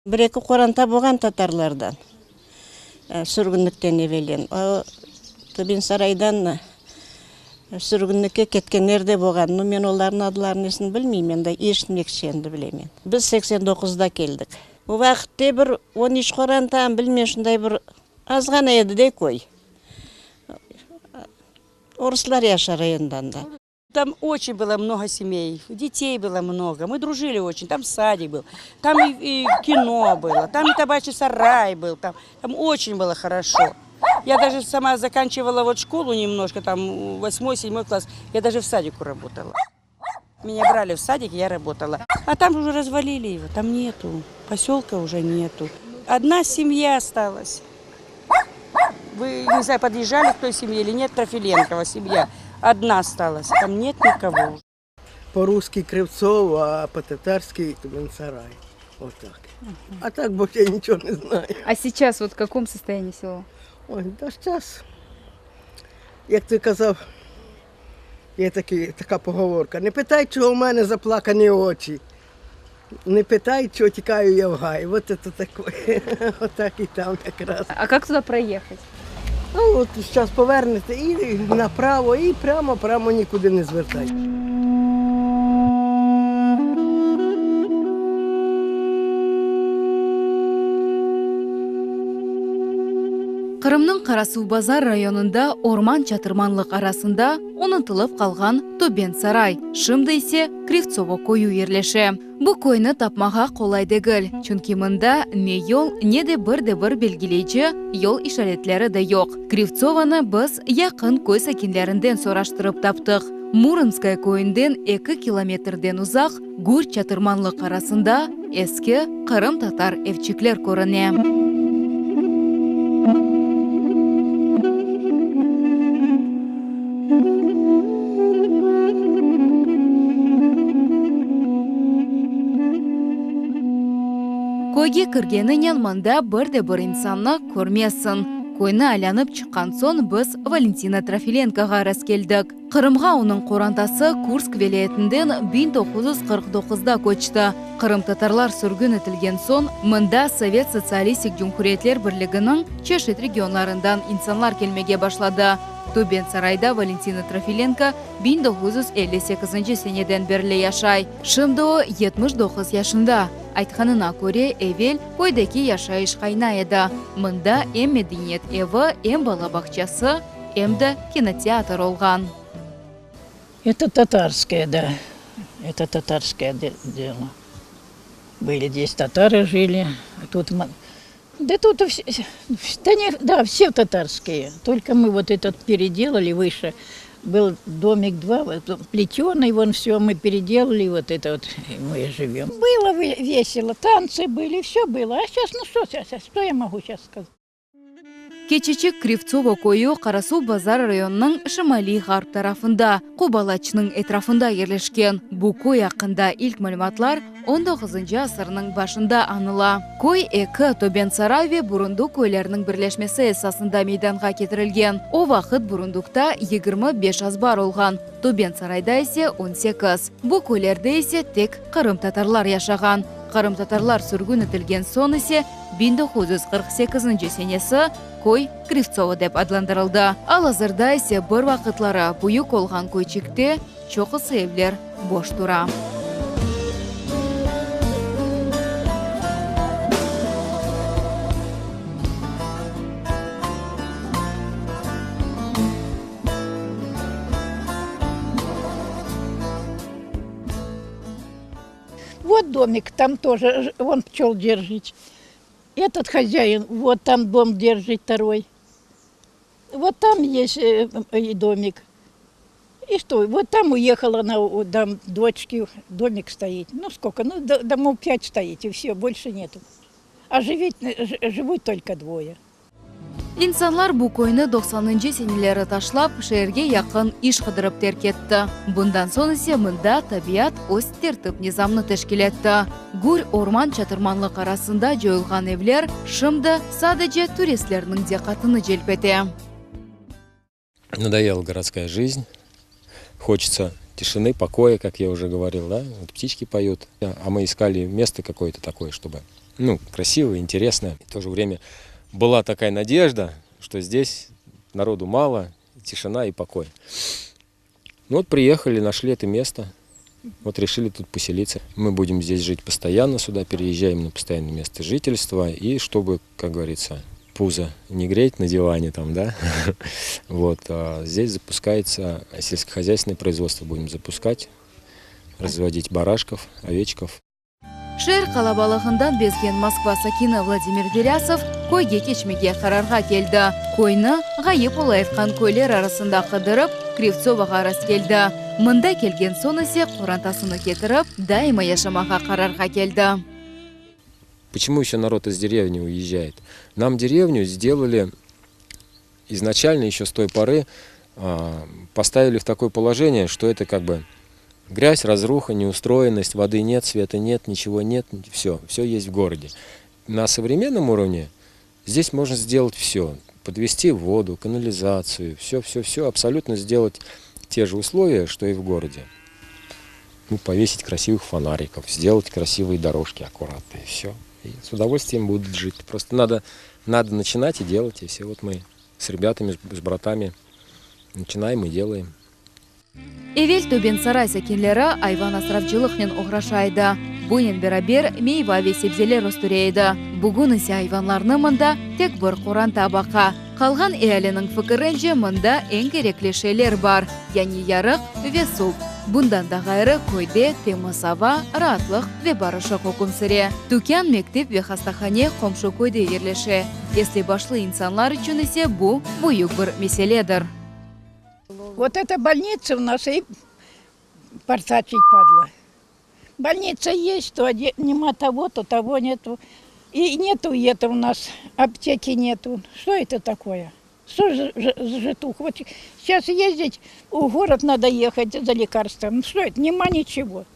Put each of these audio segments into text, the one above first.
Bir-eki qoranta bolğan tatarlardan, sürgünlikten evelen. O Töbensaraydan sürgünlikke ketkenler de bolğan. Nu, men olarnıñ adlarını nesini bilmeyim endi, eşitmekçe endi bilemen. Biz 89-da keldik. O vaqıtte bir on üç qoranta, bilmeyim, şunday bir azğana edi de köy. Oruslar yaşar endi anda. Там очень было много семей, детей было много, мы дружили очень, там садик был, там и, и кино было, там и табачный сарай был, там, там очень было хорошо. Я даже сама заканчивала вот школу немножко, там восьмой, седьмой класс, я даже в садику работала. Меня брали в садик, я работала. А там уже развалили его, там нету, поселка уже нету. Одна семья осталась. Вы, не знаю, подъезжали к той семье или нет, Трофиленкова семья. Одна осталась, там нет никого. По-русски Кривцово, а по-татарски Тубенсарай. Вот так. А так больше я ничего не знаю. А сейчас вот в каком состоянии село? Ой, да сейчас, як ти казав, є такі, така поговорка. Не питай, чого в мене заплакані очі. Не питай, чого тікаю я в гай. Вот это такое. Отак і там якраз. А как туда проехать? Ну, от зараз повернете і направо, і прямо, прямо нікуди не звертай. Qırımnıñ Qarasuvbazar rayonında orman çatırmanlıq arasında unutılıp qalğan Töben Saray, şimdi ise Krivtsovo köyü yerleşe. Bu köyni tapmağa qolay degil, çünki mında ne yol, ne de bir de bir belgileyici yol işaretleri de yoq. Krivtsovonı biz yaqın köy sakinlerinden soraştırıp taptıq. Muromskoye köyünden eki kilometrden uzaq, gür çatırmanlıq arasında eski qırımtatar evçikler körüne. Köyge kirgeninen mında bir de bir insannı körmezsiñ. Köyni aylanıp çıqqan soñ biz Valentina Trofilenkoğa rastkeldik. Qırımğa onıñ qorantası Kursk vilâyetinden 1949-da köçti. Qırımtatarlar sürgün etilgen soñ, mında Sovet Sotsialistik Cumhuriyetler Birliginiñ çeşit regionlarından insanlar kelmege başladı. Töben Sarayda Valentina Trofilenko 1958 seneden berli yaşay. Şimdi o, 79 yaşında. Aytqanına köre, evel köydeki yaşayış qaynay edi. Mında em medeniyet evi, em bala bağçası, em de kinoteatr olğan. Это татарское, да. Это татарское дело. Были здесь татары жили. Тут, да тут все, да, не, да, все татарские. Только мы вот этот переделали выше. Был домик два, вот, плетеный, вон все мы переделали, вот это вот мы живем. Было весело, танцы были, все было. А сейчас, ну что сейчас, что я могу сейчас сказать? Keçiçik Krivtsovo köyü Qarasuvbazar rayonınıñ şimaliy ğarp tarafında, Qubalaçnıñ etrafında yerleşken. Bu köy aqqında ilk malümatlar on doquzıncı asırnıñ başında añıla. Köy eki, Töben Saray ve Burunduk köyleriniñ birleşmesi esasında meydanğa ketirilgen. O vaqıt Burundukta 25 azbar olğan, Töben Sarayda ise 18. Bu köylerde ise tek qırımtatarlar yaşağan. Qırımtatarlar sürgün etilgen soñ ise 1948 senesi köy Krivtsovo dep adlandırıldı. Al-azırda ise bir vaqıtları büyük olğan köyçikte çoqusı evler boş tura. Вот домик, там тоже он пчел держит. Этот хозяин, вот там дом держит второй. Вот там есть э, и домик. И что, вот там уехала она, там дочки, домик стоит. Ну сколько, ну домов пять стоит, и все, больше нету. А живет, живут только двое. İnsanlar bu köyni doqsanıncı seneleri taşlap, şeerge yaqın iş qıdırıp terk etti. Bundan soñ ise mında tabiat öz tertip-nizamnı teşkil etti. Gür orman çatırmanlıq arasında coyulğan evler şimdi sadece turistlerniñ diqqatını celp ete. Надоела городская жизнь. Хочется. Тишины, покоя, как я уже говорил, да, вот птички поют. А мы искали место какое-то такое, чтобы, ну, красивое, интересное. В то же время была такая надежда, что здесь народу мало, тишина и покой. Ну вот приехали, нашли это место, вот решили тут поселиться. Мы будем здесь жить постоянно, сюда переезжаем на постоянное место жительства. И чтобы, как говорится, пузо не греть на диване там, да, вот, а здесь запускается сельскохозяйственное производство, будем запускать, разводить барашков, овечков. Şeer qalabalığından bezgen Moskva sakini Vladimir Verâsov köyge keçmege qararğa keldi. Köyni ğayıp olayatqan köyler arasında qıdırıp, Krivtsovağa rastkeldi. Mında kelgen soñ ise qorantasını ketirip, daima yaşamağa qararğa keldi. Почему еще народ из деревни уезжает? Нам деревню сделали изначально еще с той поры, поставили в такое положение, что это как бы грязь, разруха, неустроенность, воды нет, света нет, ничего нет, все, все есть в городе. На современном уровне здесь можно сделать все. Подвести воду, канализацию, все, все, все, абсолютно сделать те же условия, что и в городе. Ну, повесить красивых фонариков, сделать красивые дорожки аккуратные, все. И с удовольствием будут жить. Просто надо, надо начинать и делать, и все. Вот мы с ребятами, с братами начинаем и делаем. Evel Töben Saray sakinleri ayvan asravcılıqnen oğraşa edi. Bunen beraber meyva ve sebzeler östüre edi. Bugün ise ayvanlarnı mında tek bir qoranta baqa. Qalğan ealiniñ fikirince mında eñ kerekli şeyler bar, yani yarıq ve suv. Bundan da ğayrı köyde temiz ava, raatlıq ve barışıq üküm süre. Tükân, mektep ve hastahane qomşu köyde yerleşe. Esli başlı insanlar içün ise bu büyük bir meseledir. Вот эта больница у нас и портачить падла. Больница есть, то нема того, то того нету. И нету это у нас, аптеки нету. Что это такое? Что за житух? Вот сейчас ездить, в город надо ехать за лекарством. Что это? Нема ничего.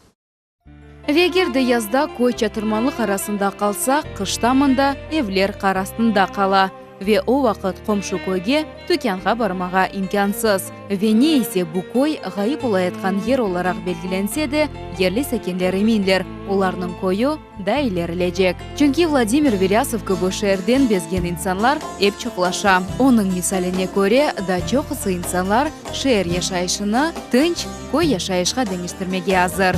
Ve eger de yazda köy çatırmanlıq arasında qalsa, qışta mında evler qar astında qala. Ve o vaqıt qomşu köyge tükânğa barmağa imkânsız. Ve ne ise bu köy ğayıp olayatqan yer olaraq belgilense de, yerli sakinler eminler, olarnıñ köyü daa ilerilecek. Çünki Vladimir Verâsov kibi şeerden bezgen insanlar ep çoqlaşa. Onıñ misaline köre, daa çoqusı insanlar şeer yaşayışını tınç köy yaşayışqa deñiştirmege azır.